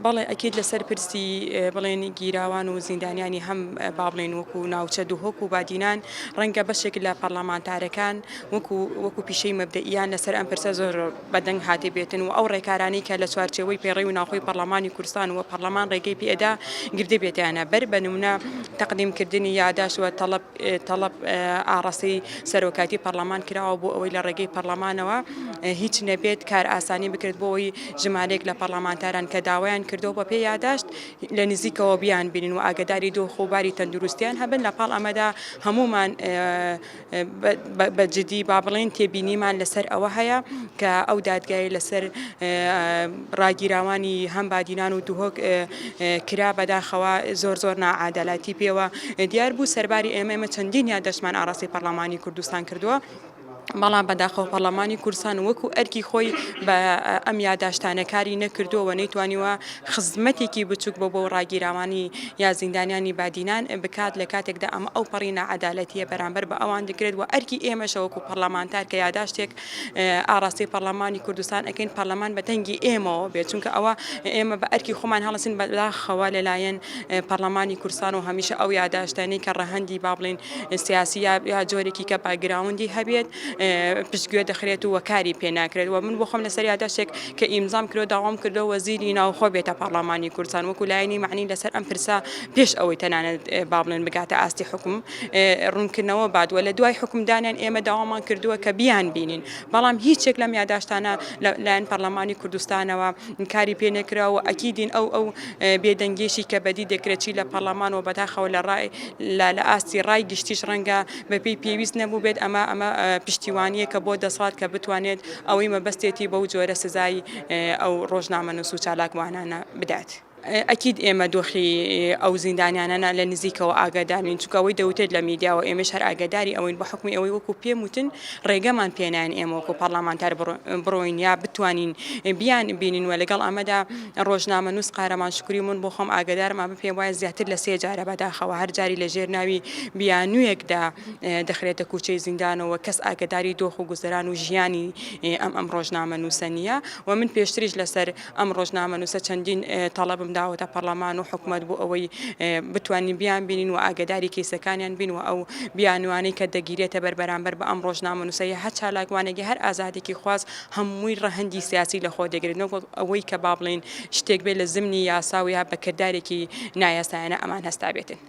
بەڵێ ئەکید لەسەر پرسی بڵێن گیراوان و زیندانیانی هەم با بڵێن وەکو ناوچە دهۆک و بادینان ڕەنگە بەشێک لە پەرلەمانتارەکان وەکو وەکو پیشەی مەبدەئیان لەسەر ئەم پرسە زۆر بەدەنگ هاتبێتن و ئەو ڕێکارانەی کە لە چوارچێوەی پەیڕەوی ناوخۆی پەرلەمانی کوردستان و پەرلەمان ڕێگەی پێدا گردبێتیانە بەر بە نمونە تەقدیمکردنی یاداشت و تەڵەب تەڵەب ئاڕاستەی سەرۆکایەتی پەڕلەمان کراوە بۆ ئەوەی لە ڕێگەی پەڕلەمانەوە هیچ نەبێت کارئاسانی بکرێت بۆ ئەوەی ژمارەیەک لە پەڕلەمانتاران کە داوایان کردووە بە پێی یاداشت لە نزیکەوە بیان بینن و ئاگداری دۆخ و باری تەندروستیان هەبن. لە پاڵ ئەمەدا هەموومان بە جدی با بڵێین تێبینیمان لەسەر ئەوە هەیە کە ئەو دادگای لەسەر ڕاگیراوانی هەم بادینان و دهۆک کرا بەداخەوە زۆر زۆر ناعادالاتی پێوە دیار بوو. سەرباری ئێمە ئێمە چەندین یادداشتمان ئاڕاستەی پەڕلەمانی کوردستان کردووە، بەڵام بەداخەوە پەڕلەمانی کوردستان وەکو ئەرکی خۆی بە ئەم یاداشتانە کاری نەکردووە و نەیتوانیوە خزمەتێکی بچووک بۆ بۆ ڕاگیراوانی یا زیندانیانی بادینان بکات، لە کاتێکدا ئەمە ئەوپەڕی ناعەدالەتییە بەرامبەر بە ئەوان دەکرێت و ئەرکی ئێمەشە وەکو پەڕلەمانتار کە یاداشتێک ئاڕاستەی پەڕلەمانی کوردستان ئەکەین پەڕلەمان بە دەنگی ئێمەوە بێت، چونکە ئەوە ئێمە بە ئەرکی خۆمان هەڵەسین. بەداخەوە لەلایەن پەڕلەمانی کوردستان و هەمیشە ئەو یاداشتانەی کە ڕەهەندی با بڵێین سیاسی یا جۆرێکی کە باکگراوندی هەبێت پشتگوێ دەخرێت و کاری پێ ناکرێت. و من بۆ خۆم لەسەر یاداشتێک کە ئیمزام کردو داوام کردو وەزیری ناوخۆ بێتە پەڕلەمانی کوردستان وەکو لایەنی مەعنی لەسەر ئەم پرسە پێش ئەوەی تەنانەت با بڵێن بگاتە ئاستی حوکم ڕوونکردنەوە بات و لە دوای حوکمدانیان ئێمە داوامان کردووە کە بیان بینین، بەڵام هیچێک لەم یاداشتانە لە لایەن پەرلەمانی کوردستانەوە کاری پێ نەکرا و ئەکیدین ئەو ئەو بێدەنگیەشی کە بەدی دەکرێت چی لە پەرلەمان و بەداخەوە لە ڕای لە لە ئاستی ڕای گشتیش ڕەنگە بەپێی پێویست نەبووبێت. ئەمە ئەمە پشتیوانییەکە بۆ دەسەڵات کە بتوانێت ئەوەی مەبەستێتی بەو جۆرە سزای ئەو ڕۆژنامەنووس و چالاکوانانە بدات. ئەکید ئێمە دۆخی ئەو زیندانیانە لە نزیکەوە ئاگادار نین، چونکە ئەوەی دەوترێت لە میدیاوە ئێمەش هەر ئاگاداری ئەوەین، بە حوکمی ئەوەی وەکو پێم وتن ڕێگەمان پێ نایەن ئێمە وەکو پەڕلەمانتار بڕۆین یا بتوانین بیان بینین. و لەگەڵ ئەمەدا ڕۆژنامەنووس قارەمان شوکری من بۆ خۆم ئاگادارم، ئەمە پێم وایە زیاتر لە سێ جارە بەداخەوە هەر جاری لە ژێر ناوی بیانوویەکدا دەخرێتە کوچەی زیندانەوە، کەس ئاگاداری دۆخ و گوزەران و ژیانی ئەم ئەم ڕۆژنامەنووسە نییە. و من پێشتریش لەسەر ئەم ڕۆژنامەنووسە چەندین تەڵەبم داوەتە پەڕلەمان و حکومەت بۆ ئەوەی بتوانین بیانبینین و ئاگەداری کەیسەکانیان بین و ئەو بیانوانەی کە دەگیرێتە بەر بەرامبەر بە ئەم ڕۆژنامەنووسە یا هەر چالاکوانێک یا هەر ئازادێکی خواز هەمووی ڕەهەندی سیاسی لەخۆ دەگرێت نەک وەک ئەوەی کە با بڵێین شتێک بێت لە زمنی یاسا و یا بە کردارێکی نایاسایانە ئەمان هەستابێتن.